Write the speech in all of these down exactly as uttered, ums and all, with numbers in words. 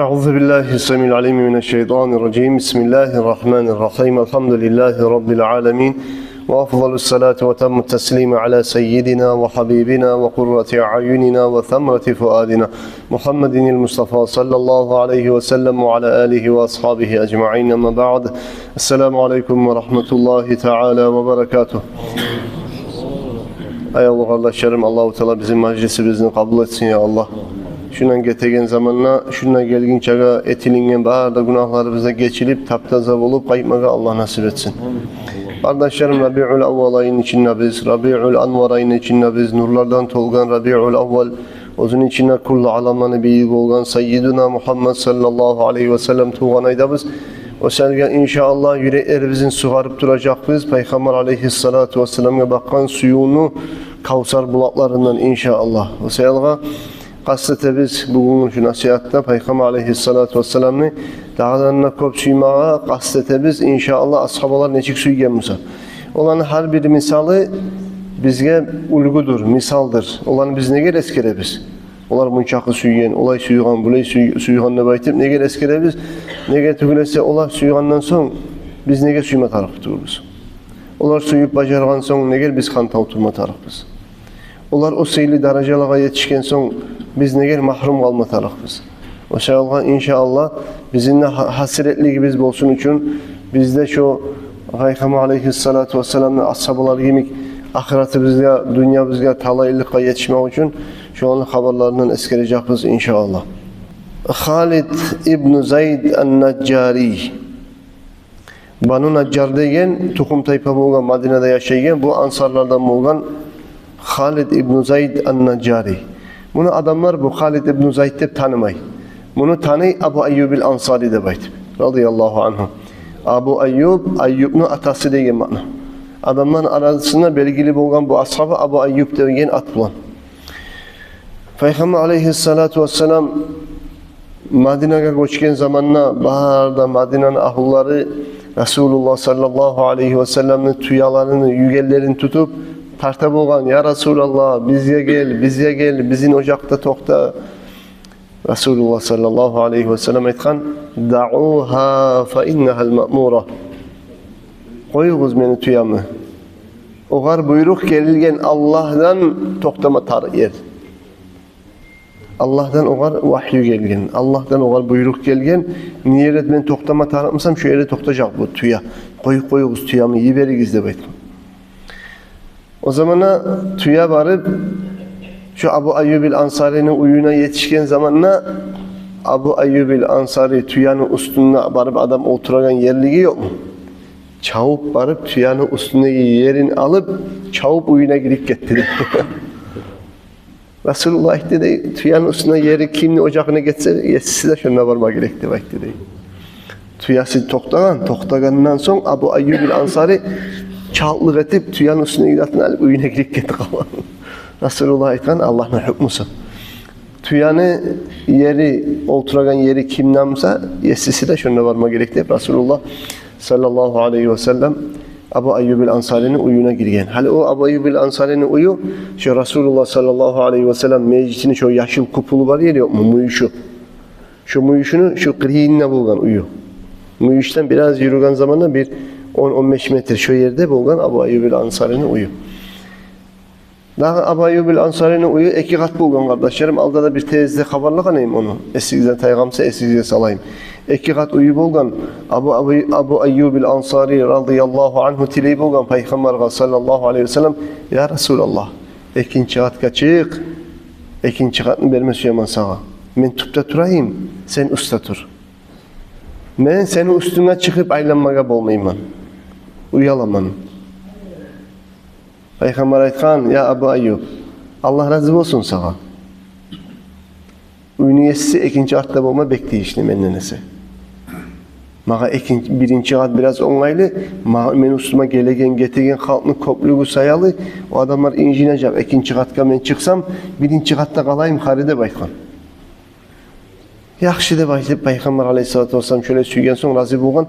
أعوذ بالله السميع العليم من الشيطان الرجيم. بسم الله الرحمن الرحيم. الحمد لله رب العالمين. وأفضل الصلاة وأتم التسليم على سيدنا وحبيبنا وقرة أعيننا وثمرة فؤادنا محمد المصطفى صلى الله عليه وسلم وعلى آله وأصحابه أجمعين. أما بعد. السلام عليكم ورحمة الله تعالى وبركاته. Аявлу къардашларым, Аллагьу Таала бизин мажлисибизни къабул этсин, я Аллагь. Шундан гетеген заманда, шундан гелгинчеге этилинген бары да гюнагьларыбыз да гечилип, таптаза болуп къайтмагъа Аллагь насип этсин. Къардашларым, Рабиул Аввал айны ичинде биз, Рабиул Анвар айны ичинде биз, нурлардан толгъан Рабиул Аввал, оьзюню ичинде кюллю аламланы бийиги болгъан Саййидуна Мухаммад саллаллагьу алайгьи ва саллам тувгъан айда биз. О саялгъа, иншааллагь, юреклерибизни сугъарып туражакъбыз Пайхаммар алайгьиссалату вассаламгъа бакъгъан сюювню кавсар булакъларындан, иншааллагь. О саялгъа къаст этебиз бугюнгю шу насигьатда Пайхаммар алайгьиссалату вассаламны дагъыдан да кёп сюймеге къаст этебиз, иншааллагь, асгьабалар нечик сюйген буса. Оланы гьар бир мисалы бизге уьлгюдюр, мисалдыр. Оланы биз неге эсгеребиз? Олар мунчакъы сюйген, олай сюйген, булай сюй-, сюйген деп айтып, неге эсгеребиз? Неге тюгюл эсе, олар сюйгенден сонг биз неге сюйме тарыкъ тюгюлбюз? Олар сюйюп бажаргъан сонг, неге биз хантав турма тарыкъбыз? Олар о сыйлы даражалагъа етишген сонг, биз неге магьрюм къалма тарыкъбыз? О саялгъа, иншааллагь, бизин де гьа-, гьасиретлигибиз болсун учун, биз де шо Пайхаммар алайгьиссалату вассаламны асгьабалары йимик ахыратыбызгъа, дюньябызгъа талайлыкъгъа етишмек учун шоланы хабарларындан эсгережекбиз, иншааллагь. Халид ибну Зайд ан-Наджари. Бану Наджар деген тухум-тайпа болгъан, Мадинада яшайгъан, бу ансарлардан болгъан Халид ибну Зайд ан-Наджари. Муну адамлар бу Халид ибну Зайд деп танымай. Муну таный Абу Айюбил Ансари деп айтып, радияллагьу ангьу. Абу Айюб, Айюбну атасы деген маъна. Адамланы арасында белгили болгъан бу асгьаба Абу Айюб деген ат булан. Пайхаммар алайгьиссалату вассалам Мадинагъа гёчген заманда бары да Мадинаны агьлулары Расулуллагь саллаллагьу алайгьи ва салламны тюелерин, югенлерин тутуп тарта болгъан: «Я Расулаллагь, бизге гел, бизге гел, бизин ожакъда токъта». Расулуллагь саллаллагьу алайгьи ва саллам айтгъан: «Даъугьа фа иннагьал маъмура». Къоюгъуз мени тюемни. Огъар буйрукъ гелген, Аллагьдан токътама тарыкъ ер. Аллагьдан огъар вагью гелген, Аллагьдан огъар буйрукъ гелген. Не ерде мен токътама тарыкъ бусам, шо ерде токътажакъ бу тюе. Къоюп къоюгъуз тюемни, йиберигиз деп айтгъан. О заманда тюе барып, шо Абу Айюбил Ансарини уьюне етишген заманда, Абу Айюбил Ансари тюени уьстюнде барып адам олтурагъан ерлиги ёкъму? Чабып барып, тюени уьстюндеги ерин алып, чабып уьюне гирип гетди. Расулуллагь айтды дей, тюени уьстюнде ери кимни ожагъына гетсе, есиси де шонда барма герек деп айтды дей. Тюеси токътагъан, токътагъандан сонг Абу Айюбил Ансари чалтлыкъ этип, тюени уьстюндеги затын алып, уьюне гирип гетди къалгъан. Расулуллагь айтгъан: «Аллагьны гьукмусу. Тюени ери, олтурагъан ери кимден буса, есиси де шонда барма герек», — деп Расулуллагь саллаллагьу алайгьи ва саллам Абу Айюбил Ансарини уьюне гирген. Гьали о Абу Айюбил Ансарини уью шо Расулуллагь саллаллагьу алайгьи ва саллам межитини шо яшыл куполу бар ери ёкъму, мююшю. Шо мююшню шо къырыйында болгъан уью. Мююшден бираз юрюген заманда бир он, он беш метр шо ерде болгъан Абу Айюбил Ансарини уью. Дагъы Абу Айюбил Ансарини уью эки къат болгъан, къардашларым. Алда да бир тезде хабарлагъан эдим ону. Эсигизден тайгъан буса, эсигизге салайым. Эки къат уью болгъан. Абу, Абу, Абу Айюбил Ансари радияллагьу ангьу тилей болгъан Пайхаммаргъа саллаллагьу алайгьи ва саллам: «Я Расулаллагь, экинчи къатгъа чыкъ, экинчи къатны берме сюемен сагъа. Мен тюпде турайым, сен уьстде тур. Мен сени уьстюнге чыгъып айланмагъа болмайман. Уяламан». Пайхаммар айтгъан: «Я Абу Айюб, Аллагь рази болсун сагъа. Уьйню есиси экинчи къатда болма бек тийишли менден эсе. Магъа экин-, биринчи къат бираз онгайлы, магъа, мени уьстюме гелеген, гетеген халкъны кёплюгю саялы, о адамлар инжинежек, экинчи къатгъа мен чыкъсам, биринчи къатда къалайым хари», — деп айтгъан. «Яхшы», — деп айтып, Пайхаммар алайгьиссалату вассалам шолай сюйген сонг рази болгъан.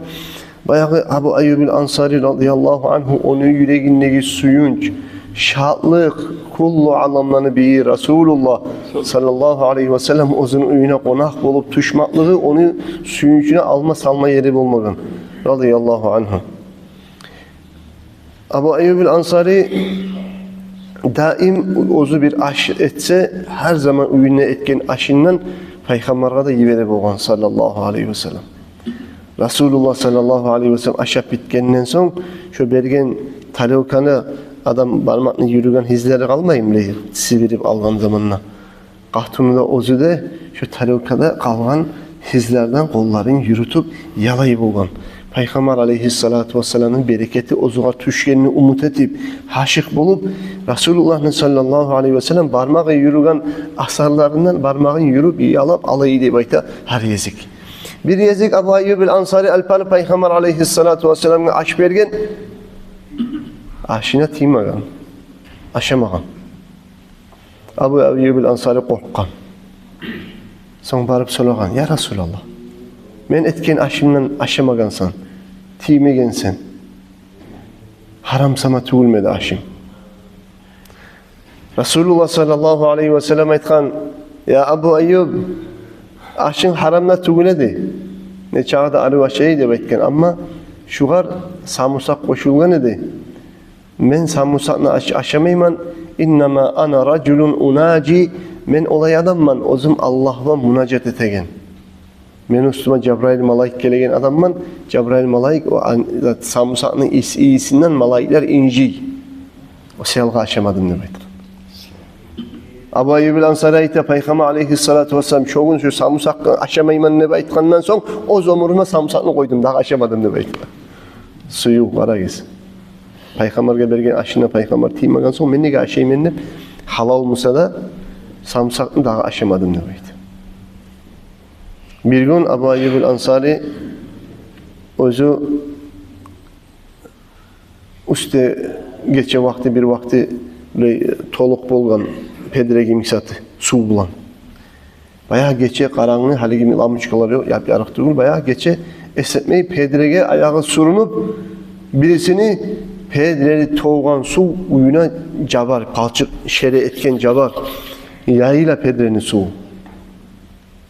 Баягъы Абу Айюбил Ансари радияллагьу ангьу, ону юрегиндеги сююнч, Шатлыкъ, кюллю аламланы бийи Расулуллагь саллаллагьу алайгьи васаллам оьзюню уьюне къонакъ болуп тюшмеклиги ону сююнчюне алма салма ери болмагъан, радияллагьу ангьу. Абу Айюб аль-Ансари даим оьзю бир аш этсе, гьар заман уьюнде этген ашындан Пайхаммаргъа да йибере болгъан, саллаллагьу алайгьи васаллам. Расулуллагь саллаллагьу алайгьи васаллам ашап битгенден сонг, шо берген тарелканы адам бармакъны юрюген гьызлары къалмаймы, биле, сибирип алгъан заманда. Къатыны да, оьзю де шо тарелкада къалгъан гьызлардан къолларын юрютюп ялай болгъан. Пайхаммар алайгьиссалату вассаламны берекети оьзюне тюшгенни умут этип, гьашыкъ болуп, Расулуллагьны саллаллагьу алайгьи васаллам бармагъы юрюген асарларындан бармагъын юрюп, ялап алай деп айта гьар гезик. Бир гезик Абу Айюб аль-Ансари алып барып Пайхаммар алайгьиссалату вассаламгъа аш берген, ашына тиймеген, ашамагъан. Абу Айюб аль-Ансари къоркъгъан. Сонг барып сорагъан: «Я Расулаллагь, мен этген ашымдан ашамагъансан, тиймегенсен. Гьарам сама тюгюлмю эди ашым?» Расулуллагь саллаллагьу алайгьи васаллам айтгъан: «Я Абу Айюб, ашынг гьарам да тюгюл эди. Нечакъы да арив аш эди», — деп айтгъан. «Амма шугъар самурсакъ къошулгъан эди. Мен самурсакъны аш-, ашамайман. Иннама ана ражулун унажи. Мен олай адамман, оьзюм Аллагь булан мунажат этеген. Мени уьстюме Жабрайыл малайик гелеген адамман. Жабрайыл малайик, о ан-, зат, самурсакъны ийис-, ийисинден малайиклер инжий. О саялы ашамадым», — деп айтгъан. Абу Айюб аль-Ансари айта: «Пайхаммар алайгьиссалату вассалам шо гюн шо самурсакъны ашамайман деп айтгъандан сонг, оьз оьмюрюме самурсакъны къойдум, дагъы ашамадым», — деп айтгъан. Сююв, къарагъыз. Пайхаммаргъа берген ашына Пайхаммар тиймеген сонг, мен неге ашайман деп, гьалал буса да, самурсакъны дагъы ашамадым деп айта. Бир гюн Абу Айюб аль-Ансари оьзю уьстде гече вакъти, бир вакъти, булай толукъ болгъан педреги микъсаты сув булан. Баягъы гече къарангы, гьалиги лампочкалар ёкъ, яп-ярыкъ тюгюл. Баягъы гече эс этмей педреге аягъы сюрюнюп, бирисини педрени толгъан сув уьюне жабар, палчыкъ шере этген жабар, яйыла педрени суву.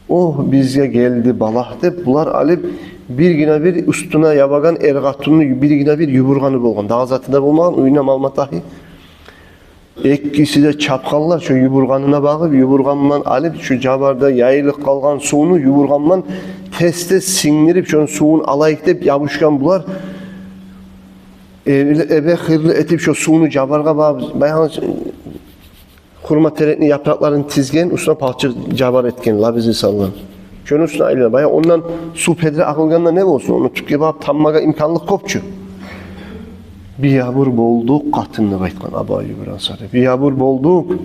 «Огь, бизге гелди балагь», — деп, булар алып, биргине бир уьстюне ябагъан эр-къатынны биргине бир ювургъаны болгъан. Дагъы заты да болмагъан, уьюнде мал-матагьы. Экиси де чапгъанлар шо ювургъанына багъып, ювургъан булан алып, шо жабарда яйылып къалгъан сувну ювургъан булан тез-тез сингдирип, шону сувун алайыкъ деп ябушгъан булар. Эбе-, эбе-хырлы этип, шо сувну жабаргъа багъып, баягъы хурма терекни япыракъларын тизген, уьстюне палчыкъ жабар этген, лабизи салгъан. Шону уьстюне айлана. Баягъы ондан сув педре агъылгъанда не болсун? Ону тюпге багъып таммагъа имканлыкъ кёп чю. «Биябур болдукъ, къатын», — деп айтгъан Абу Айюб аль-Ансари. «Биябур болдукъ.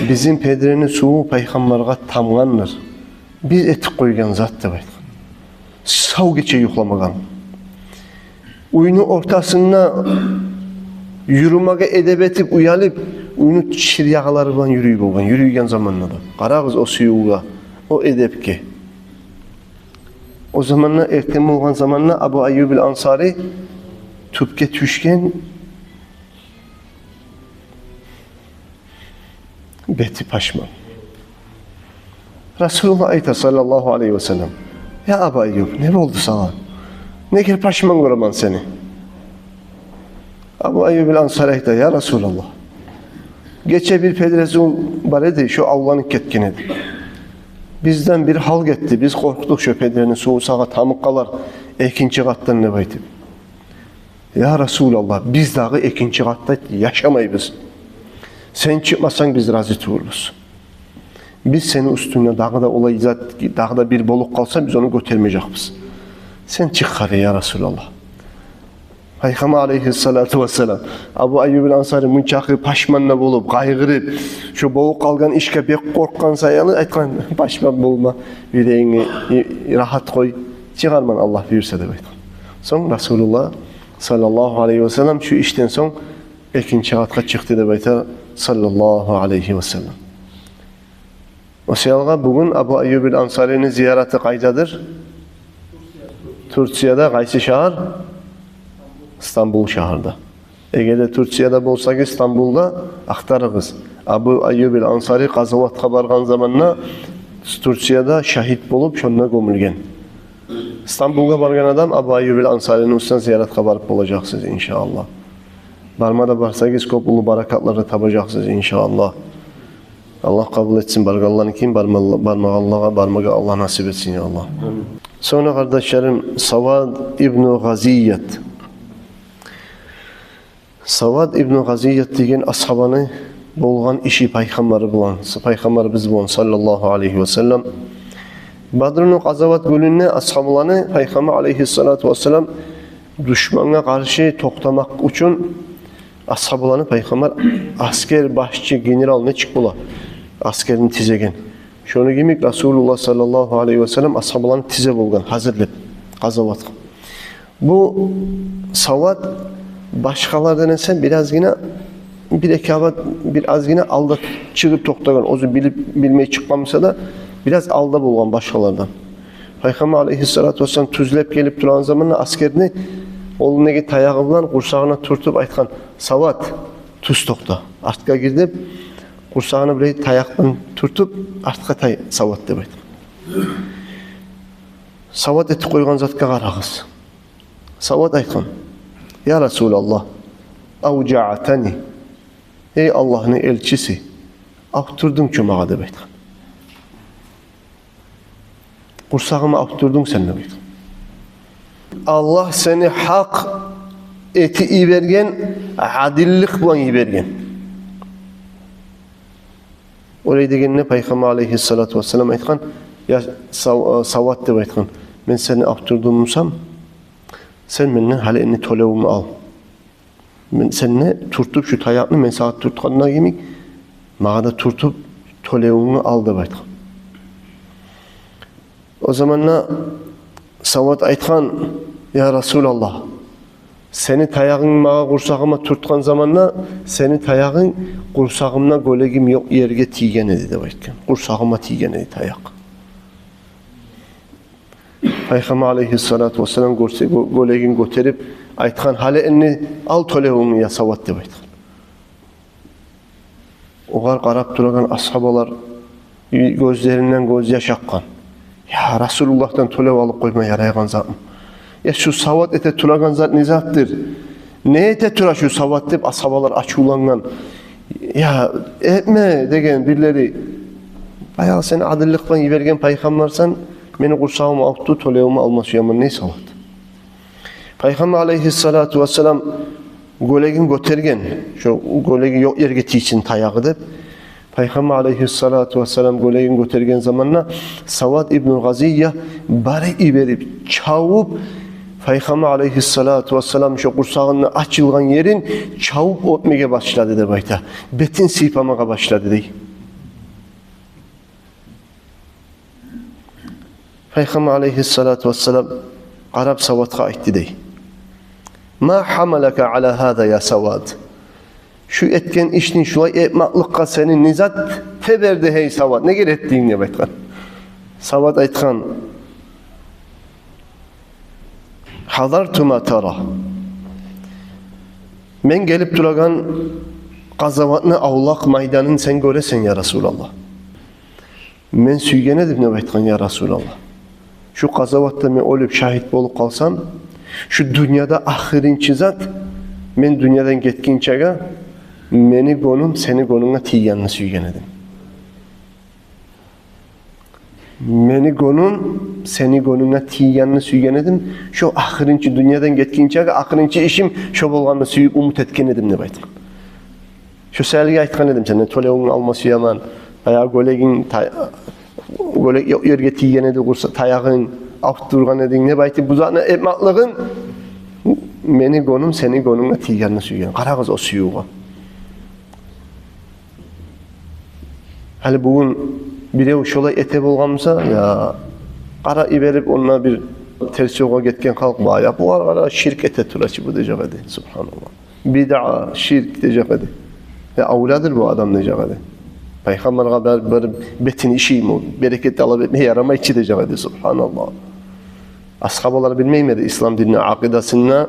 Бизин педрени суву Пайхаммаргъа тамгъандыр. Биз этип къойгъан зат», — деп айтгъан. Сав гече юхламагъан. Уьюню ортасында юрюмеге эдеп этип, уялып, уьюню чыр ягъалары булан юрюй болгъан, юрюйген заманда да. Къарагъыз о сюювге, о эдепге. О заманда, эртен болгъан заманда Абу Айюб аль-Ансари тюпге тюшген, бети пашман. Расулуллагь айта, саллаллагьу алайгьи ва саллам: «Я Абу Айюб, не болду сагъа? Неге пашман гёремен сени?» Абу Айюб аль-Ансари айта: «Я Расулаллагь, гече бир педре сув бар эди, шо авланып гетген эди. Бизден бир гьал гетди, биз къоркъдукъ, шо педрени суву сагъа тамып къалар экинчи къатдан деп айтып. Я Расулаллагь, биз дагъы экинчи къатда яшамайбыз. Сен чыкъмасанг, биз рази тюгюлбюз. Биз сени уьстюнгде дагъы да олай зат, дагъы да бир болуп къалса, биз ону гётермежекбиз. Сен чыкъ гьари, я Расулаллагь». Пайхаммар алайгьиссалату вассалам, Абу Айюб аль-Ансари мунчакъы пашман да болуп, къайгъырып, шо болуп къалгъан ишге бек къоркъгъан саялы айтгъан: «Пашман болма, юрегинги рагьат къой, чыгъарман, Аллагь буюрса», — деп айтгъан. Сонг Расулуллагь, саллаллагьу алайгьи ва саллам, шу ишден сонг экинчи къатгъа чыкъды деп айта, саллаллагьу алайгьи ва саллам. О саялгъа бугюн Абу Айюб аль-Ансарини зияраты къайдадыр? Турцияда. Къайсы шагьар? Стамбул шагьарда. Эгер де Турцияда болсагъыз, Стамбулда ахтарыгъыз. Абу Айюб аль-Ансари къазаватгъа баргъан заманда Турцияда шагьит болуп, шонда гёмюлген. Стамбулгъа баргъан адам Абу Айюб аль-Ансарини уьстюне зияратгъа барып болажакъсыз, иншааллагь. Барма да барсагъыз, кёп уллу баракатлар да табажакъсыз, иншааллагь. Аллагь къабул этсин баргъанланы, ким барма-, бармагъанлагъа бармагъа Аллагь насип этсин, я Аллагь. Амин. Сонг, къардашларым, Савад ибну Гъазият. Савад ибну Гъазият деген асгьабаны болгъан иши пайхаммары булан, пайхаммарыбыз булан, саллаллагьу алайгьи ва саллам. Бадруну къазават гюнюнде асгьабаланы пайхаммар алайгьиссалату вассалам душмангъа къаршы токътамакъ учун асгьабаланы пайхаммар, аскер башчы, генерал нечик бола, аскерни тизеген. Шону йимик Расулуллагь саллаллагьу алайгьи ва саллам асгьабаланы тизе болгъан, гьазирлеп къазаватгъа. Бу Савад башгъалардан эсе биразгъына, бир-эки абат, бир азгъына алда чыгъып токътагъан. Оьзю билип, билмей чыкъгъан буса да, бираз алда болгъан башгъалардан. Пайхаммар алайгьиссалату вассалам тюзлеп гелип турагъан заманда аскерни къолундагъы таягъы булан къурсагъына тюртюп айтгъан: «Савад, тюз токъта, артгъа гир», — деп, къурсагъына бир таякъ булан тюртюп, «Артгъа тай, Савад», — деп айтгъан. Савад этип къойгъан затгъа къарагъыз. Савад айтгъан: «Я Расулаллагь, авжаътани, эй Аллагьны элчиси, авуртдурдунг чу магъа», — деп айтгъан. «Къурсагъымны авуртдурдунг сен», — деп айтгъан. «Аллагь сени гьакъ этип йиберген, адиллик булан йиберген». Олай дегенде пайхаммар алайгьиссалату вассалам айтгъан: «Я Сав-, Савад, — деп айтгъан, — мен сени авуртдурдум бусам, сен менден гьали энни тёлевюнгню ал. Мен сени тюртюп, шу таякъны мен сагъа тюртгенде йимик, магъа да тюртюп, тёлевюнгню ал», — деп айтгъан. О заманда Савад айтгъан: «Я Расулаллагь, сени таягъынг магъа къурсагъыма тюртген заманда, сени таягъынг къурсагъымда гёлегим ёкъ ерге тийген эди», — деп айтгъан. «Къурсагъыма тийген эди таякъ». Пайхаммар алайгьиссалату вассалам гёрсе, гё-, гёлегин гётерип айтгъан: «Гьали энни ал тёлевюнгню, я Савад», — деп айтгъан. Огъар къарап турагъан асгьабалар гёзлеринден гёзьяш акъгъан. «Я Расулуллагьдан тёлев алып къойма ярайгъан затмы? Я шу Савад эте турагъан зат не затдыр? Не эте тура шу Савад?» — деп асгьабалар ачувлангъан. «Я, этме, — деген бирлери, — баягъы сен адиллик булан йиберген пайхаммарсан, мени къурсагъымны авуртду, тёлевюмню алма сюемен, не Савад?» Пайхаммар алайгьиссалату вассалам гёлегин гётерген, шо гёлеги ёкъ ерге тийсин таягъы деп. Пайхаммар алайгьиссалату вассалам гёлегин гётерген заманда Савад ибну Гъазия барып йиберип, чавуп, пайхаммар алайгьиссалату вассалам шо къурсагъыны ачылгъан ерин чавуп оьпмеге башлады деп айта. Бетин сыйпамагъа башлады дей. Пайхаммар алайгьиссалату вассалам къарап Савадгъа айтды дей: «Ма гьамалака ала гьаза, я Савад? Шу этген ишни шулай этмакълыкъгъа сени не зат теберди, гьей Савад? Неге этдинг?» — деп айтгъан. Савад айтгъан: «Гьазарту ма тара. Мен гелип турагъан къазаватны авлакъ майданын сен гёресен, я Расулаллагь. Мен сюйген эдим, — деп айтгъан, — я Расулаллагь, шу къазаватда мен оьлюп шагьит болуп къалсам, шу дюньяда ахырынчы зат, мен дюньядан гетгинчеге мени гёнюм сени гёнюнге тийгенни сюйген эдим. Мени гёнюм сени гёнюнге тийгенни сюйген эдим. Шо ахырынчы, дюньядан гетгинчеге ахырынчы ишим шо болгъанны сююп, умут этген эдим», — деп айтгъан. «Шо саялы айтгъан эдим, сенден тёлевюнгню алма сюемен, баягъы гёлегинг та-, гёлек ёкъ ерге тийген эди, къурса-, таягъынг, авуртдургъан эдинг», — деп айтып, бу затны этмакълыгъын, «мени гёнюм сени гёнюнге тийгенни сюйген». Къарагъыз о сюювге. Гьали бугюн бирев шолай эте болгъан буса, я, къарап йиберип, онда бир терс ёлгъа гетген халкъ бар, я, бугъар къара, ширк эте тура чы бу дежек эди, субгьаналлагь. Бидаа, ширк дежек эди. Я, авлядыр бу адам дежек эди. Пайхаммаргъа бир, бир бетин ишийми, берекет талап этме ярамай чы дежек эди, субгьаналлагь. Асгьабалар билмейми эди ислам динни акъидасында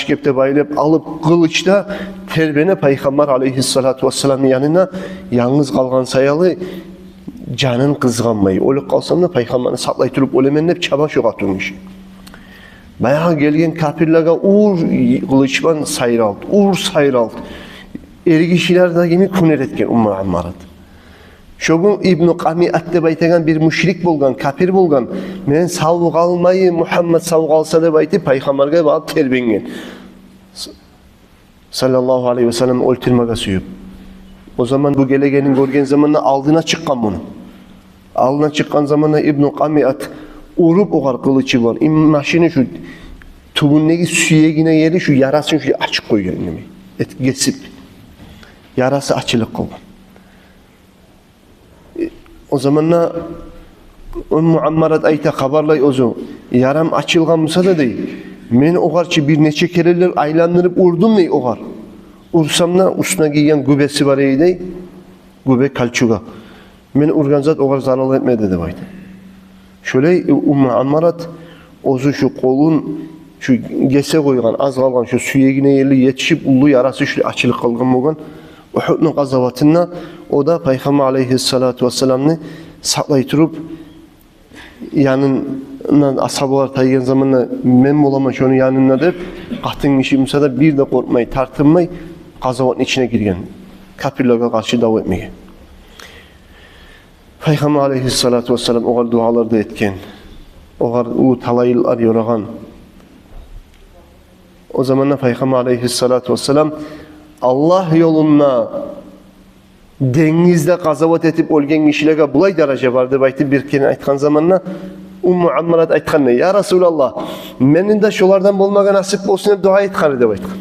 яхшы кепде байлап алып, къылыч да тербене Пайхаммар алайгьиссалату вассаламны янына, янгыз къалгъан саялы, жанын къызгъанмай. Оьлюп къалсам да, Пайхаммарны сакълай туруп оьлемен деп чаба шо къатынгиши. Баягъы гелген капирлеге ур, къылыч булан сайралт, ур, сайралт. Эргишилер де йимик гьюнер этген Умму Аммарат. Шо гюн Ибну Къамиат деп айтагъан бир мушрик болгъан, капир болгъан. «Мен сав къалмайым, Мугьаммат сав къалса», – деп айтып, Пайхаммаргъа багъып тербенген. С-, саллаллагьу алайгьи васаллам оьлтюрмеге сююп. О заман бу гелегенин гёрген заманда алдына чыкъгъан муну. Алдына чыкъгъан заманда Ибну Къамиат уруп огъар къылычы булан, имашыны шу тюбюндеги сюегине ерли шу ярасын шу ачып къойгъан, неме, эт-, гесип. Ярасы ачылып къалгъан. Э, о заманда Умму Аммарат айта, хабарлай оьзю: «Ярам ачылгъан буса да, – дей, – мен огъар чы бир нече керенлер айландырып урдум, – дей, – огъар. Урсам да, уьстюне гийген гюбеси бар эди, – дей, – гюбе, кольчуга. Мен ургъан зат огъар зарал этмеди», – деп айта. Шолай Умму Аммарат оьзю шу къолун шу гесе къойгъан, аз къалгъан шу сюегине ерли етишип, уллу ярасы шу ачылып къалгъан болгъан. Угьудну къазаватында о да Пайхаммар алайгьиссалату вассаламны сакълай туруп, янындан асгьабалар тайгъан заманда, «Мен боламан шону янында», – деп, къатынгиши буса да бир де къоркъмай, тартынмай, къазаватны ичине гирген, капирлеге къаршы дав этмеге. Пайхаммар алейгьиссалату вассалам огъар дуалар да этген. Огъар уллу талайлар ёрагъан. О заманда Пайхаммар алейгьиссалату вассалам Аллагь ёлунда денгизде къазават этип оьлген гишилеге булай даража бар деп айтып, бир керен айтгъан заманда Умму Аммарат айтгъан: «Я Расулаллагь, мени де шолардан болмагъа насип болсун деп дуа эт гьали», — деп айтгъан.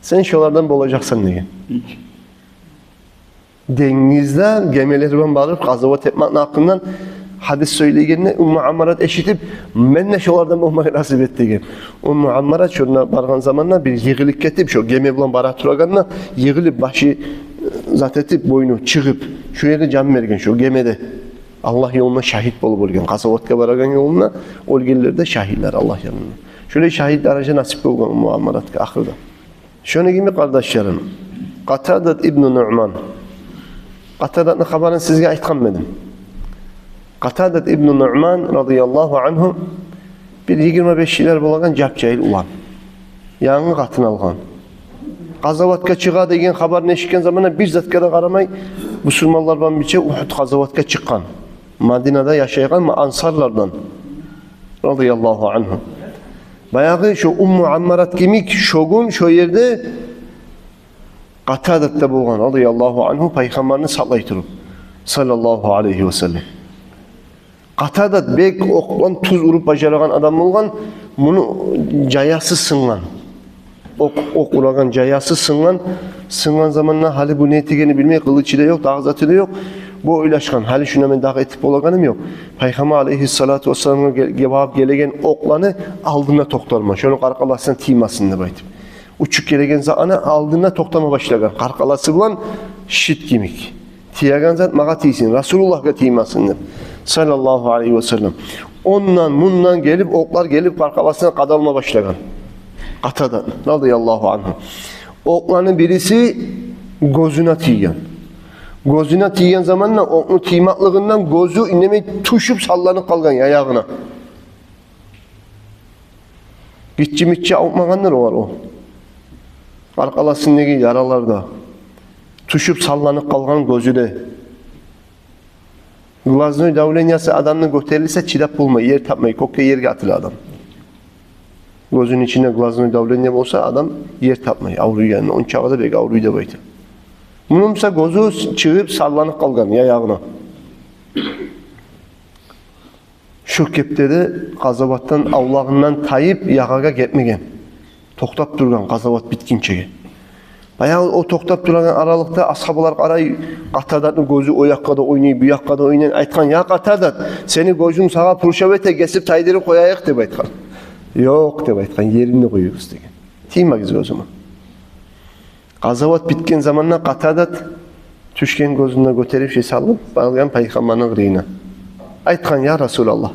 «Сен шолардан болажакъсан», — деген. Денгизде гемелер булан барып къазават этмекни гьакъындан гьадис сёйлегенде Умму Аммарат эшитип: «Мени де шолардан болмагъа насип эт», — деген. Умму Аммарат шонда баргъан заманда бир йыгъылып гетип, шо геме булан бара турагъанда йыгъылып, башы, э, зат этип, бойну чыгъып, шо ерде жан берген, шо гемеде. Аллагь ёлунда шагьит болуп оьлген, къазаватгъа барагъан ёлунда оьлгенлер де шагьитлер Аллагь янында. Шолай шагьит даража насип болгъан Умму Аммаратгъа ахырда. Шону йимик, къардашларым, Къатадат ибну Нуъман. Къатадатны хабарын сизге айтгъанмы эдим? Къатадат ибну Нуъман, радияллагьу ангьу, бир йигирма беш йыллар болагъан жап-жагьил улан. Янгы къатын алгъан. Къазаватгъа чыгъа деген хабарын эшитген заманда бир затгъа да къарамай, бусурманлар булан бирче Угьуд къазаватгъа чыкъгъан. Мадинада яшайгъан ма-, ансарлардан, радияллагьу ангьу. Баягъы шо Умму Аммарат йимик шо гюн шо ерде Къатадат да болгъан, радияллагьу ангьу, Пайхаммарны сакълай туруп, саллаллагьу алайгьи ва саллам. Къатадат бек окъ булан тюз уруп бажарагъан адам болгъан, муну жаясы сынгъан. Окъ, окъ урагъан жаясы сынгъан. Сынгъан заманда гьали бу не этегенни билмей, къылычы да ёкъ, дагъы заты да ёкъ. Бу ойлашгъан: «Гьали шуну мен дагъы этип болагъаным ёкъ. Пайхаммар алайгьиссалату вассаламгъа гел-, гелип гелеген окъланы алдына токътарман, шону къаркъарасына тиймесин», — деп айтып. Учуп гелеген затланы алдына токътама башлагъан, къаркъарасы булан шит йимик. Тиеген зат магъа тийсин, Расулуллагьгъа тиймесин деп, саллаллагьу алайгьи ва саллам. Ондан-мундан гелип, окълар гелип, къаркъарасына къадалма башлагъан Къатадат, радияллагьу ангьу. Окъланы бириси гёзюне тийген. Гёзюне тийген заманда окъну тиймеклигинден гёзю индемей тюшюп салланып къалгъан яягъына. Гиччи-миччи авуртмагъандыр огъар о къаркъарасындагъы яралар да. Тюшюп салланып къалгъан гёзю де. Глазной давлениясы адамны гётерилсе, чыдап болмай, ер тапмай, кёкге, ерге атыла адам. Гёзюню ичинде глазной давление болса, адам ер тапмай, авруй яни, ончакъы да бек авруй деп айта. Муну буса гёзю чыгъып салланып къалгъан яягъына. Шо кепде де къазаватдан авлагъындан тайып, ягъагъа гетмеген. Токътап тургъан къазават битгинчеге. Баягъы о токътап турагъан аралыкъда асгьабалар къарай, Къатадатны гёзю о якъгъа да ойнай, бу якъгъа да ойнай. Айтгъан: «Я Къатадат, сени гёзюнг сагъа пуршав эте, гесип тайдырып къояйыкъ», — деп айтгъан. «Ёкъ, — деп айтгъан, — еринде къоюгъуз, — деген. — Тиймегиз гёзюме». Къазават битген заманда Къатадат тюшген гёзюн де гётерип, шей салып, баргъан Пайхаммарны къырыйына. Айтгъан: «Я Расулаллагь».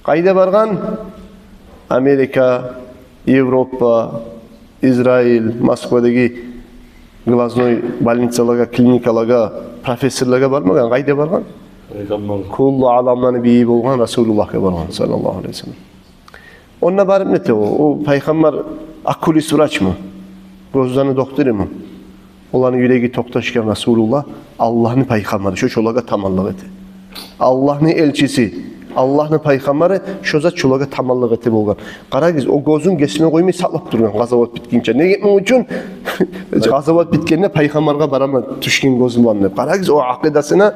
Къайда баргъан? Америка, Европа, Израиль, Москвадагъы глазной больницалагъа, клиникалагъа, профессорлагъа бармагъан. Къайда баргъан? Пайхаммар. Куллу аламланы бийи болгъан Расулуллагьгъа баргъан, саллаллагьу алайгьи ва саллам. Онда барып не эте о? О Пайхаммар окулист врачмы? Гёзлени докторуму? Оланы юреги токъташгъан Расулуллагь, Аллагьны Пайхаммары, шо шолагъа таманлыкъ эте. Аллагьны элчиси, Аллагьны Пайхаммары, шо зат шолагъа таманлыкъ эте болгъан. Къарагъыз, о гёзюн гесине къоймай сакълап тургъан къазават битгинче. Неге, муну учун? Къазават битгенде Пайхаммаргъа бараман тюшген гёзюм булан деп. Къарагъыз о акъидасына.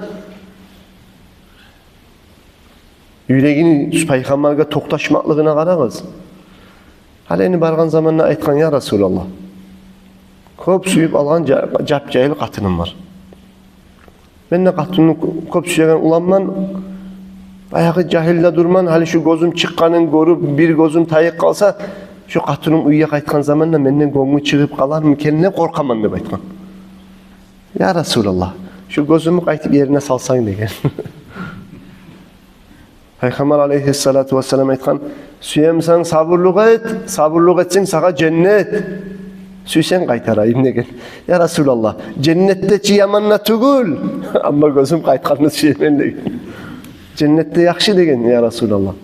Юрегини Пайхаммаргъа токъташмакълыгъына къарагъыз. Гьали энни баргъан заманда айтгъан: «Я Расулаллагь, кёп сююп алгъан жа-, жап-жагьил къатыным бар. Мен де къатынны кё-, кёп сюеген уланман. Баягъы жагьил де дюрмен, гьали шу гёзюм чыкъгъанын гёрюп, бир гёзюм тайып къалса, шу къатыным уьйге къайтгъан заманда менден гёнгю чыгъып къалармы экен деп къоркъаман», — деп айтгъан. «Я Расулаллагь, шу гёзюмню къайтып ерине салсанг», — деген. Пайхаммар алайгьиссалату вассалам айтгъан: «Сюемсен, сабурлукъ эт, сабурлукъ этсенг, сагъа женнет. Сюйсенг, къайтарайым», — деген. «Я Расулаллагь, женнет де чи яман да тюгюл, амма гёзюм къайтгъанны сюемен», — деген. «Женнет де яхшы, — деген, — я Расулаллагь,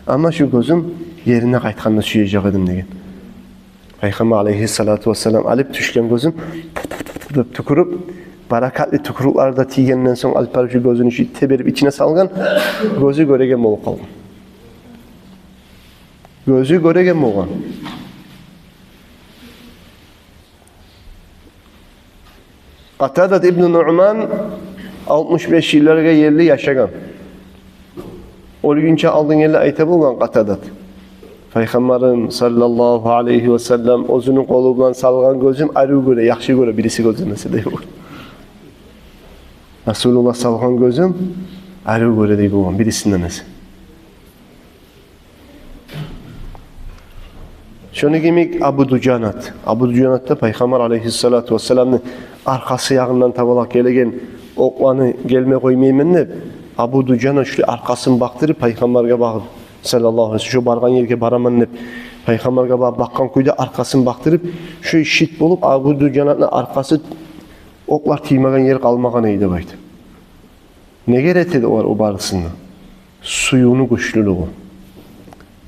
амма шу гёзюм ерине къайтгъанны сюежек эдим», — деген. Пайхаммар алайгьиссалату вассалам алып тюшген гёзюн деп тюкюрюп, баракатлы тюкюрюклер де тийгенден сонг, алып барып шу гёзюн ичи теберип ичине салгъан, гёзю гёреген болуп къалгъан. Гёзю гёреген болгъан. Къатадат ибну Нуъман алтмыш беш йылларгъа ерли яшагъан. Оьлгюнче алдын ерли айта болгъан Къатадат: «Пайхаммарым саллаллагьу алайгьи васаллам оьзюню къолу булан салгъан гёзюм арив гёре, яхшы гёре бириси гёзюнден эсе», — дей болгъан. «Расулуллагь салгъан гёзюм арив гёре», — дей болгъан, — «бирисинден эсе». Шону йимик Абу Дужанат. Абу Дужанат да Пайхаммар алайгьиссалату вассаламны аркъасы ягъындан табалакъ гелеген окъланы гелме къоймайман деп, Абу Дужанат шулай аркъасын бакъдырып Пайхаммаргъа багъып, саллаллагьу алайгьи васаллам, шо баргъан ерге бараман деп, Пайхаммаргъа багъып бакъгъан кюйде аркъасын бакъдырып, шо шит болуп, Абу Дужанатны аркъасы окълар тиймеген ер къалмагъан эди деп айта. Неге рет эди олар о барысын да? Сюювню гючлюлюгю.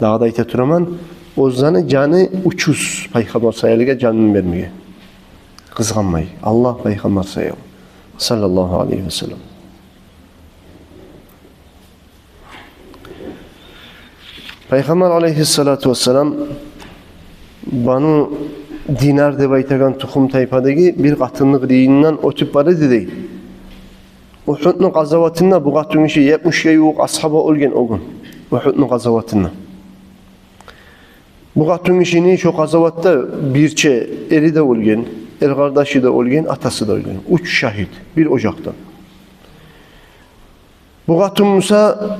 Дагъы да айта тураман, оьзлени жаны учуз Пайхаммар саялыгъа жанын бермеге. Къызгъанмай. Аллагь Пайхаммар саялы. Саллаллагьу алайгьи васаллам. Пайхаммар алайгьиссалату вассалам Бану Динар деп айтагъан тухум-тайпадагъы бир къатынны къырыйындан оьтюп бара эди дей. Угьудну къазаватында бу къатынгиши, етмишге ювукъ асгьаба оьлген о гюн. Угьудну къазаватында. Бу къатынгишини шо къазаватда бирче эри де оьлген, эркъардашы да оьлген, атасы да оьлген. Уьч шагьит бир ожакъдан. Бу къатын буса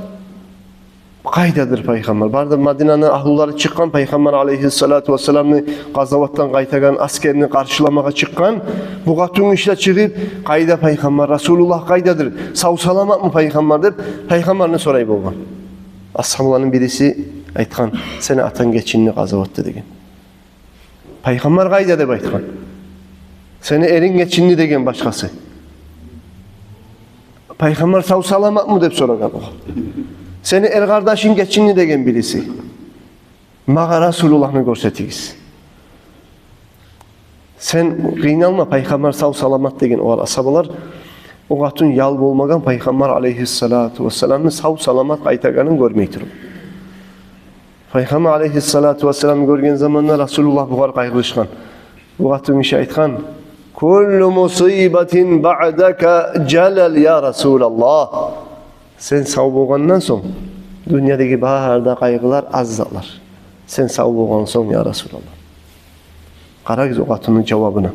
къайдадыр Пайхаммар? Бары да Мадинаны агьлулары чыкъгъан, Пайхаммар алайгьиссалату вассаламны къазаватдан къайтагъан асгерни къаршыламагъа чыкъгъан. Бу къатынгиши де чыгъып: «Къайда Пайхаммар? Расулуллагь къайдадыр? Сав-саламатмы Пайхаммар?» — деп Пайхаммарны сорай болгъан. Асгьабаланы бириси айтгъан: «Сени атанг гечинди къазаватда», — деген. «Пайхаммар къайда?» — деп айтгъан. «Сени эринг гечинди», — деген башгъасы. «Пайхаммар сав-саламатмы?» — деп сорагъан о. «Сени эркъардашынг гечинди», — деген бириси. «Магъа Расулуллагьны гёрсетигиз». «Сен къыйналма, Пайхаммар сав-саламат», — деген олар асгьабалар. О къатын ял болмагъан Пайхаммар алайгьиссалату вассаламны сав-саламат къайтагъанын гёрмей туруп. Пайхаммар алайгьиссалату вассаламны гёрген заманда Расулуллагь бугъар къайгъырышгъан. Бу къатынгиши айтгъан: «Куллу мусибатин баъдака жалал, я Расулаллагь». Сен сав болгъандан сонг дюньядагъы бары да къайгъылар аз затлар. Сен сав болгъан сонг, я Расулаллагь. Къарагъыз о къатынны жавабына.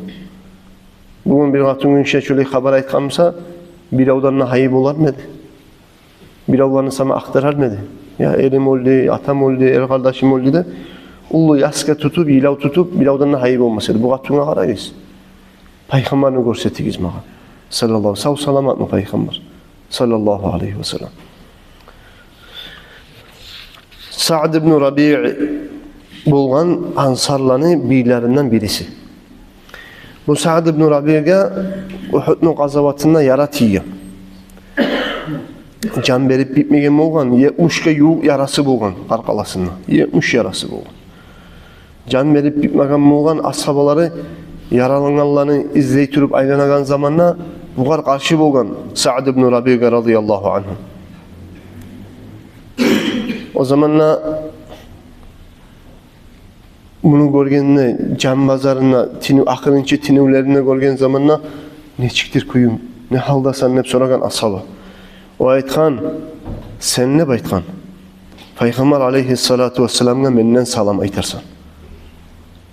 Бугюн бир къатынгишиге шолай хабар айтгъан буса, биревден де гьайы болармы эди? Биревлени сама ахтарармы эди? Я эрим оьлдю, атам оьлдю, эркъардашым оьлдю деп, уллу ясгъа тутуп, йылав тутуп, биревден де гьайы болмас эди. Бу къатынгъа къарагъыз. «Пайхаммарны гёрсетигиз магъа». Саллаллагьу, сав-саламатмы Пайхаммар? Саллаллагьу алайгьи васаллам. Саъд ибну Рабиъ болгъан ансарланы бийлеринден бириси. Бу Саъд ибну Рабиъге Угьудну къазаватында яра тийген. Жан берип битмеген болгъан, етмишге ювукъ ярасы болгъан къаркъарасында. Етмиш ярасы болгъан. Жан берип битмеген болгъан, асгьабалары яралангъанланы излей туруп айланагъан заманда бугъар къаршы болгъан Саъд ибну Рабиъге, радияллагьу ангьу. О заманда муну гёргенде, жан базарында тинив, ахырынчы тинивлеринде гёрген заманда нечикдир кююнг, не гьалдасан деп сорагъан асгьаба. О айтгъан: «Сен, — деп айтгъан, — Пайхаммар алайгьиссалату вассаламгъа менден салам айтарсан.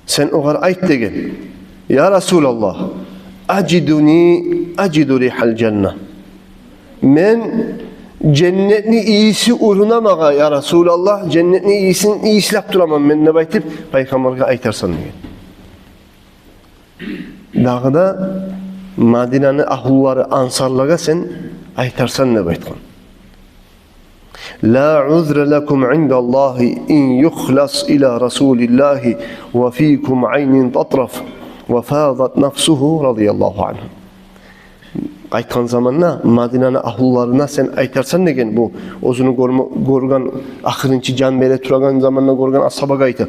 Сен огъар айт, — деген, — я Расулаллагь, ажидуни ажиду ригьал жанна. Мен женнетни ийиси уруна магъа, я Расулаллагь, женнетни ийисин ийислеп тураман мен», — деп айтып, Пайхаммаргъа айтарсан, — деген. Дагъы да Мадинаны агьлулары ансарлагъа сен айтарсан деп айтгъан. «Ла узра лакум индаллагьи ин юхлас ила расулиллагьи ва фикум айнун татраф», ва фадат нафсугьу, радияллагьу ангьу. Къайтгъан заманда Мадинаны агьлуларына сен айтарсан деген, бу оьзюню гёрме-, гёрген, ахырынчы жан бере турагъан заманда гёрген асгьабагъа айта.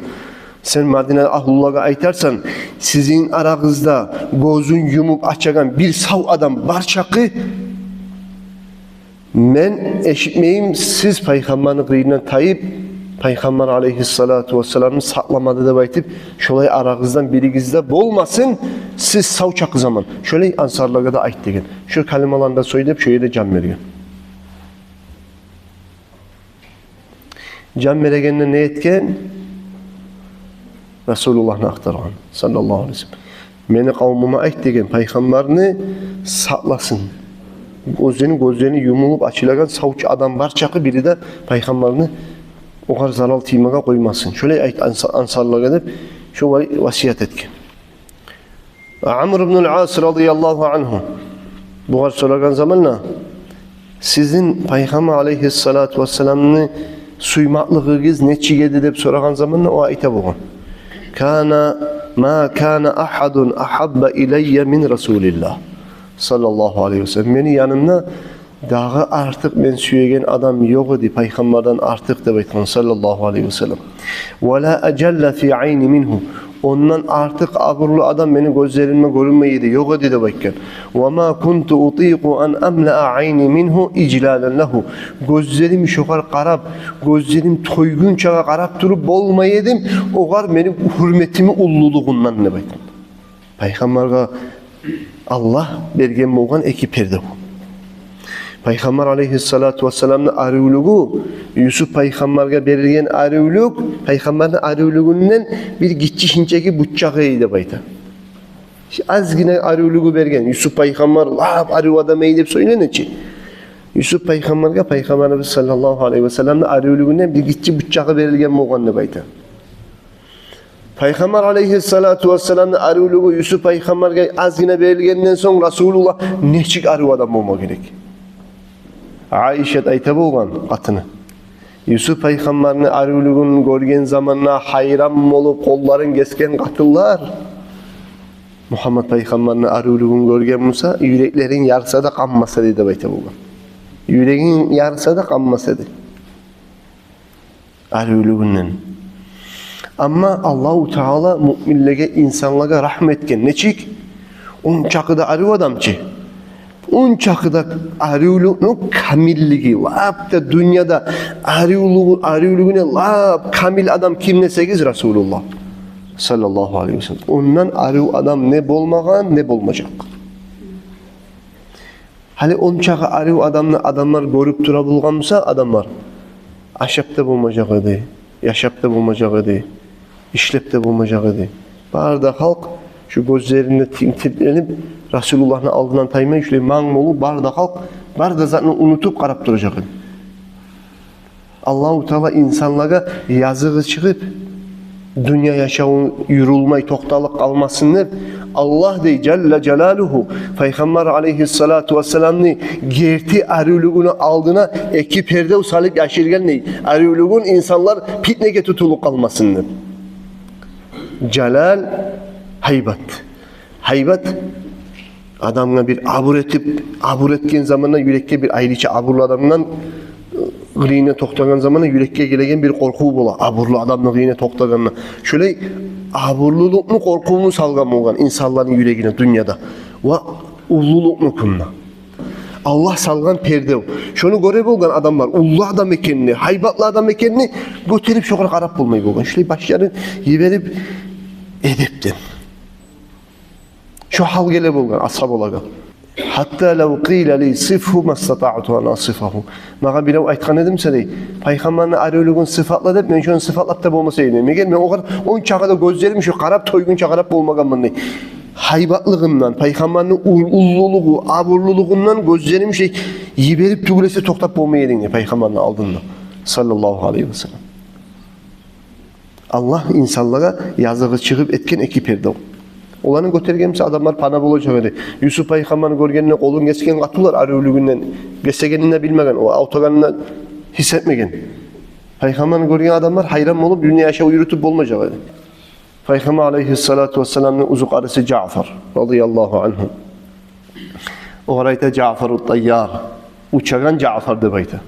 Сен Мадина агьлулагъа айтарсан, сизин арагъызда гёзюн юмуп ачагъан бир сав адам бар чакъы, мен эшитмейим, сиз пайхаммарны къырыйындан тайып, пайхаммар алайгьиссалату вассаламны сакъламады деп айтып, шолай арагъыздан биригизде болмасын, сиз сав чакъы заман. Шолай ансарлагъа да айт деген. Шо калималаны да сёйлеп, шо ерде жан берген. Жан берегенде не этген? Расулуллагьны ахтаргъан, саллаллагьу алайгьи ва саллам. Мени къавмума айт деген, пайхаммарны сакъласын. Гёзлени, гёзлени юмулуп ачылагъан сав чакъы адам бар чакъы, бири де пайхаммарны огъар зарал тиймеге къоймасын. Шолай айт анса-, ансарлагъа деп, шолай васият этген. Амр ибн аль-Ас радияллагьу ангьу бугъар сорагъан заманда, сизин пайхаммар алайгьиссалату вассаламны сюймеклигигиз нечик эди деп сорагъан заманда, о айта болгъан: кана, ма кана ахьадун ахьабба илайя мин Расулиллагь, саллаллагьу алайгьи ва саллам. Мени янымда дагъы артыкъ мен сюеген адам ёкъ эди пайхаммардан артыкъ деп айтгъан, саллаллагьу алайгьи ва саллам. Ва ла ажалла фи айни мингьу. Ондан артыкъ абурлу адам мени гёзлериме гёрюнмей эди, ёкъ эди деп айтгъан. Ва ма кунту утикъу ан амлаа айни мингьу ижлалан лагьу. Гёзлерим шогъар къарап, гёзлерим тойгъунчагъа къарап туруп болмай эдим, огъар мени гьюрметими уллулугъундан деп айтгъан. Пайхаммаргъа Аллагь берген болгъан эки пердев. Пайхаммар алайгьиссалату вассаламны аривлюгю, Юсуп пайхаммаргъа берилген аривлюк, пайхаммарны аривлюгюнден бир гиччи шинчеги бутчагъы эди деп айта. Азгъына аривлюгю берген. Юсуп пайхаммар лап арив адам эди деп сёйлене чи. Юсуп пайхаммаргъа пайхаммарыбыз саллаллагьу алайгьи ва салламны аривлюгюнден бир гиччи бутчагъы берилген болгъан деп айта. Пайхаммар алайгьиссалату вассаламны аривлюгю Юсуп пайхаммаргъа азгъына берилгенден сонг, Расулуллагь нечик арив адам болма герек? Айшат айта болгъан, къатыны. Юсуп пайхаммарны аривлюгюн гёрген заманда гьайран болуп, къолларын гесген къатынлар Мугьаммад пайхаммарны аривлюгюн гёрген буса, юреклерин ярса да къанмас эди деп айта болгъан. Юрегин ярса да къанмас эди. Аривлюгюнден. Амма Аллагьу Таала муъминлеге, инсанлагъа рагьму этген. Нечик? Ончакъы да арив адам чы. Ончакъы да аривлюкню камиллиги, лап да дюньяда аривлюгю-, аривлюгюне лап камил адам ким десегиз, Расулуллагь, саллаллагьу алайгьи ва саллам. Ондан арив адам не болмагъан, не болмажакъ. Гьали ончакъы арив адамны адамлар гёрюп тура болгъан буса, адамлар ашап да болмажакъ эди, яшап да болмажакъ эди, ишлеп де болмажакъ эди. Бары да халкъ шу гёзлеринде тин-, тиртленип, Расулуллагьны алдындан таймай, шулай манг болуп, бары да халкъ бары да затны унутуп къарап туражакъ эди. Аллагьу Таала инсанлагъа языгъы чыгъып, дюнья яшаву юрюлмей токъталып къалмасын деп, Аллагь дей, жалла жалалугьу, пайхаммар алайгьиссалату вассаламны герти аривлюгюню алдына эки пердев салып яшыргъан дей, аривлюгюн инсанлар питнеге тутулуп къалмасын деп. Жалал, гьайбат. Гьайбат адамгъа бир абур этип, абур этген заманда юрекге бир айрыча абурлу адамдан, э, къырыйына токътагъан заманда юрекге гелеген бир къоркъув бола, абурлу адамны къырыйына токътагъанда. Шолай абурлулукъну къоркъувун салгъан болгъан инсанланы юрегине дюньяда. Ва уллулукъну кюнде. Аллагь салгъан пердев. Шону гёре болгъан адамлар, уллу адам экенни, гьайбатлы адам экенни, гётерип шогъар къарап болмай болгъан. Шолай башларын йиберип, эдепден. Шо гьал геле болгъан асгьабалагъа. Гьатта лав къила ли сифгьу мастатаъту ан асифагьу. Магъа бирев айтгъан эди буса дей, пайхаммарны аривлюгюн сыфатла деп, мен шону сыфатлап да болмас эдим. Эгер мен огъар ончакъы да гёзлерим шу къарап тойгъунча къарап болмагъанман дей. Гьайбатлыгъындан, пайхаммарны ул-, уллулугъу, абурлулугъундан гёзлерим шей йиберип тюгюл эсе токътап болмай эдим дей пайхаммарны алдында. Саллаллагьу алайгьи ва саллам. Аллагь инсанлагъа языгъы чыгъып этген эки пердев. Оланы гётерген буса, адамлар пана болажакъ эди. Юсуп пайхаммарны гёргенде къолун гесген къатынлар аривлюгюнден, гесегенин де билмеген, о автогъанын гьис этмеген. Пайхаммарны гёрген адамлар гьайран болуп, дюнья яшав юрютюп болмажакъ эди. Пайхаммар алайгьиссалату вассаламны узукъарысы Жаъфар, радияллагьу ангьу. Огъар айта Жаъфарут Тайяр, учагъан Жаъфар деп айта.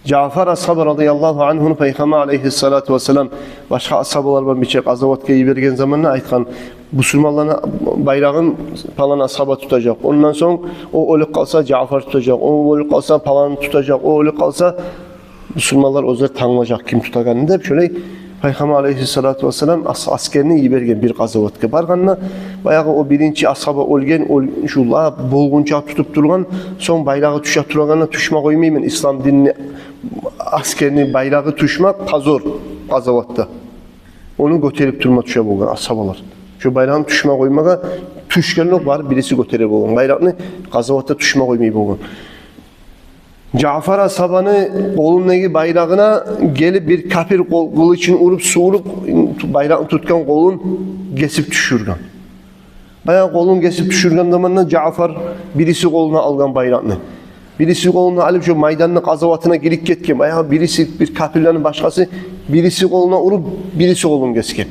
Жаъфар асгьаба радияллагьу ангьуну Пайхаммар алайгьиссалату вассалам башгъа асгьабалар булан бирче къазаватгъа йиберген заманда айтгъан: «Бусурманланы байрагъын палан асгьаба тутажакъ. Ондан сонг о оьлюп къалса, Жаъфар тутажакъ. О оьлюп къалса, палан тутажакъ. О оьлюп къалса, бусурманлар оьзлер танглажакъ ким тутагъанын», — деп, шолай Пайхаммар алайгьиссалату вассалам ас-, асгерни йиберген бир къазаватгъа. Баргъанда, баягъы о биринчи асгьаба оьлген, ол-, шулар болгъунча тутуп тургъан, сонг байрагъы тюше турагъанда, тюшме къоймайман, ислам динни асгерни байрагъы тюшмек позор къазаватда. Ону гётерип турма тюше болгъан асгьабалар. Шо байрагъын тюшме къоймагъа тюшгенокъ, барып бириси гётере болгъан. Байракъны къазаватда тюшме къоймай болгъан. Жаъфар асгьабаны къолундагъы байрагъына гелип бир капир къол-, къылычын уруп, сувуруп, байракъны тутгъан къолун гесип тюшюрген. Баягъы къолун гесип тюшюрген заманда Жаъфар бириси къолуна алгъан байракъны. Бириси къолуна алып, шо майданны къазаватына гирип гетген. Баягъы бириси, бир капирлени башгъасы, бириси къолуна уруп, бириси къолун гесген.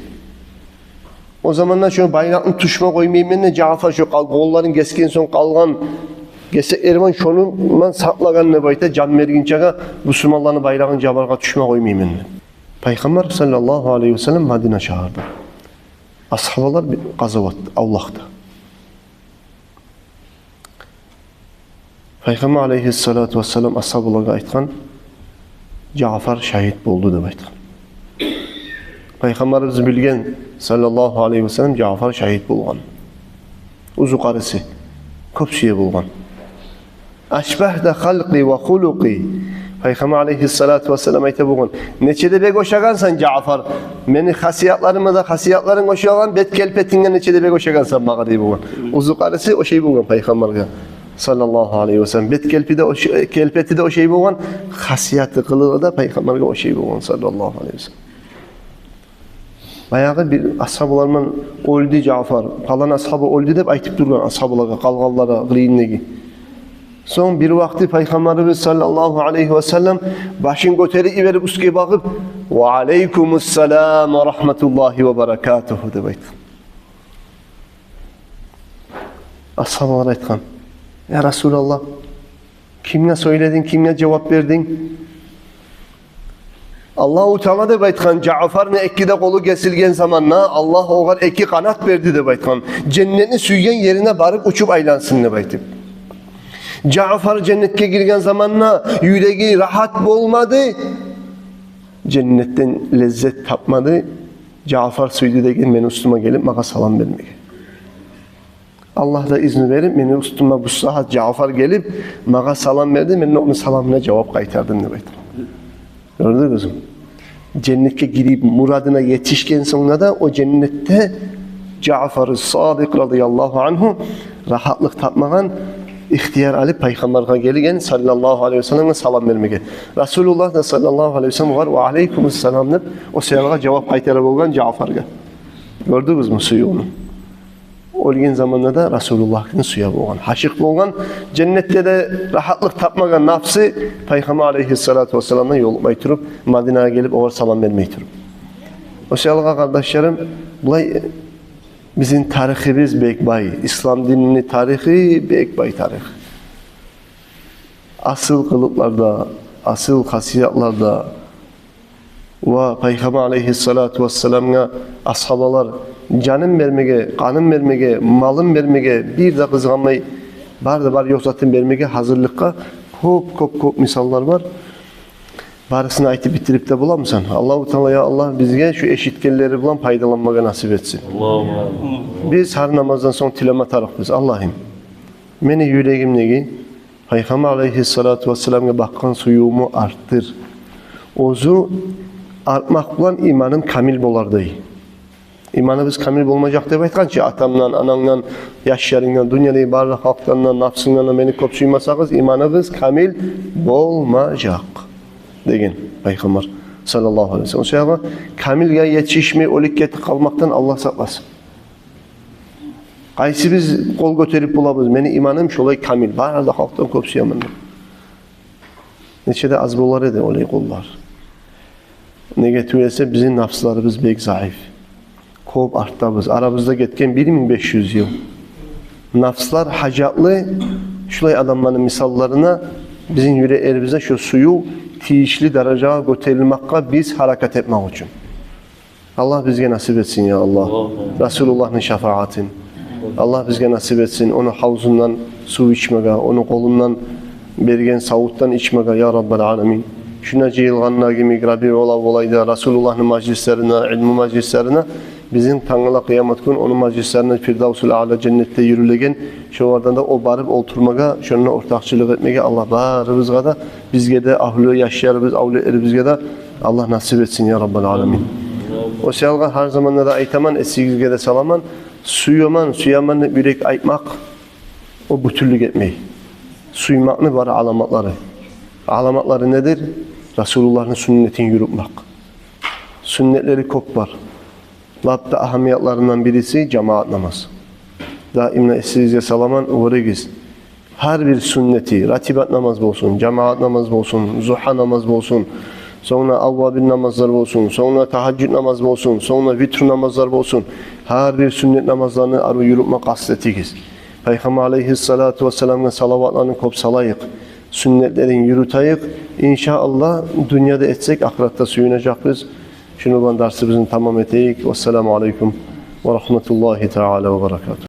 О заманда шо байракъны тюшме къоймайман деп, Жаъфар шо къол-, къолларын гесген сонг къалгъан гесеклери булан, шону булан сакълагъан деп айта, жан бергинчеге, бусурманланы байрагъын жабаргъа, тюшме къоймайман деп. Пайхаммар саллаллагьу алайгьи вассалам Мадина шагьарда. Асгьабалар би-, къазават, авлакъда. Пайхаммар алайгьиссалату вассалам асгьабалагъа айтгъан: «Жаъфар шагьит болду», — деп айтгъан. Пайхаммарыбыз билген, саллаллагьу алайгьи вассалам, Жаъфар шагьит болгъан. Узукъарысы, кёп сюе болгъан. «Ашбагьта халкъи ва хулукъи». Пайхаммар алайгьиссалату вассалам айта болгъан: «Нече де бек ошагъансан, Жаъфар. Мени хасиятларыма да хасиятларынг ошагъан, бет-келпетинге нече де бек ошагъансан магъа», — дей болгъан. Узукъарысы ошай болгъан Пайхаммаргъа, саллаллагьу алайгьи вассалам. Бет-келпи де ош-, келпети де ошай болгъан, хасияты, къылыгъы да Пайхаммаргъа ошай болгъан, саллаллагьу алайгьи вассалам. Баягъы бир асгьабалар булан: «Оьлдю Жаъфар, палан асгьаба оьлдю», — деп айтып тургъан асгьабалагъа къалгъанлары къырыйындагъы. Сонг бир вакъти Пайхаммарыбыз саллаллагьу алайгьи вассалам башын гётерип йиберип уьстге багъып: «Ва алайкумуссалам ва рагьматуллагьи ва баракатугьу», — деп айтгъан. Асгьабалар айтгъан: «Я Расулаллагь, кимге сёйлединг, кимге жавап бердинг?» «Аллагьу Таала, — деп айтгъан, — Жаъфарны эки де къолу гесилген заманда Аллагь огъар эки къанат берди, — деп айтгъан, — женнетни сюйген ерине барып учуп айлансын», — деп айтып. «Жаъфар женнетге гирген заманда юреги рагьат болмады, женнетден леззет тапмады. Жаъфар сюйдю деген мени уьстюме гелип магъа салам бермеге. Аллагь да изну берип, мени уьстюме бу сагьат Жаъфар гелип магъа салам берди, мен де ону саламына жавап къайтардым», — деп айтгъан. Гёрдюгюзмю? Женнетге гирип, мурадына етишген сонг да, о женнетде Жаъфар Садикъ радияллагьу ангьу рагьатлыкъ тапмагъан, ихтияр алып Пайхаммаргъа гелген, саллаллагьу алайгьи вассаламгъа салам бермеге. Расулуллагь да, саллаллагьу алайгьи вассалам, огъар «Ва алайкумуссалам» деп, о саялгъа жавап къайтара болгъан Жаъфаргъа. Гёрдюгюзмю сюювню? Оьлген заманда да Расулуллагьны сюе болгъан, гьашыкъ болгъан, женнетде де рагьатлыкъ тапмагъан нафсы Пайхаммар алайгьиссалату вассаламдан ёлукъмай туруп, Мадинагъа гелип, огъар салам бермей туруп. О саялгъа, къардашларым, булай бизин тарихибиз бек бай, ислам динини тарихи бек бай тарих. Асыл къылыкъларда, асыл хасиятларда, ва Пайхаммар алайгьиссалату вассаламгъа асгьабалар жанын бермеге, къанын бермеге, малын бермеге, бир де къызгъанмай, бар да бар ёкъ затын бермеге гьазирликге кёп, кёп, кёп мисаллар бар. Барысын айтып битирип де боламысан? Аллагьу Таала, я Аллагь, бизге шу эшитгенлери булан пайдаланмагъа насип этсин. Аллагьумма амин. Биз гьар намаздан сонг тилеме тарыкъбыз: «Аллагьым, мени юрегимдеги Пайхаммар алайгьиссалату вассаламгъа бакъгъан сюювюмню артдыр. Оьзю артмакъ булан иманым камил болар», — дей. Иманыбыз камил болмажакъ деп айтгъан чы: «Атамдан, анамдан, яшларымдан, дюньядагъы барлыкъ халкъдан да, нафсымдан да мени кёп сюймесегиз, иманыбыз камил болмажакъ», — деген Пайхаммар, саллаллагьу алайгьи вассалам. О саялгъа камилге етишмей оьлюп гетип къалмакъдан Аллагь сакъласын. Къайсы биз къол гётерип болабыз: «Мени иманым шолай камил, бары да халкъдан кёп сюемен», — деп? Нече де аз болар эди олай къоллар. Неге тюгюл эсе, бизин нафсларыбыз бек заиф. Кёп артдабыз. Арабызда гетген бир минг беш юз йыл. Нафслар гьажатлы шулай адамланы мисалларына, бизин юреклерибизде шо сююв тийишли даражагъа гётерилмекге биз гьаракат этмек учун. Аллагь бизге насип этсин, я Аллагь. Аллагь. Расулуллагьны шафагьатын. Аллагь бизге насип этсин ону гьавзундан сув ичмеге, ону къолундан берген савутдан ичмеге, я Раббал аламин. Шунда жыйылгъанда йимик Рабиул аввал айда Расулуллагьны мажлислерине, илму мажлислерине, бизин тангала къыямат гюн ону мажлислерине Фирдавсул аъла женнетде юрюлеген, шолардан да о барып олтурмагъа, шонда ортакъчылыкъ этмеге Аллагь барыбызгъа да, бизге де, агьлю яшларыбыз, авлетлерибизге де Аллагь насип этсин, я Раббал аламин. О саялгъа гьар заманда да айтаман, эсигизге де саламан, сюемен, сюемен деп юрек айтмакъ, о бютюнлюк этмей. Сюймекни бар аламатлары. Аламатлары недир? Расулуллагьны сюннетин юрютмек. Сюннетлери кёп бар. Лап да агьамиятларындан бириси жамагьат намаз. Даим де эсигизге саламан, угърыгъыз. Гьар бир сюннети, ратибат намаз болсун, жамагьат намаз болсун, зугьа намаз болсун, сонг да аввабин намазлар болсун, сонг да тагьажжуд намаз болсун, сонг да витру намазлар болсун, гьар бир сюннет намазланы арив юрютме къаст этигиз. Пайхаммар алайгьиссалату вассаламгъа салаватланы кёп салайыкъ, сюннетлерин юрютейик. Иншааллагь, дюньяда этсек, ахыратда сююнежекбиз. Шуну булан дарсыбызны тамам этейик. Вассаламу алайкум ва рагьматуллагьи таала ва баракатугь.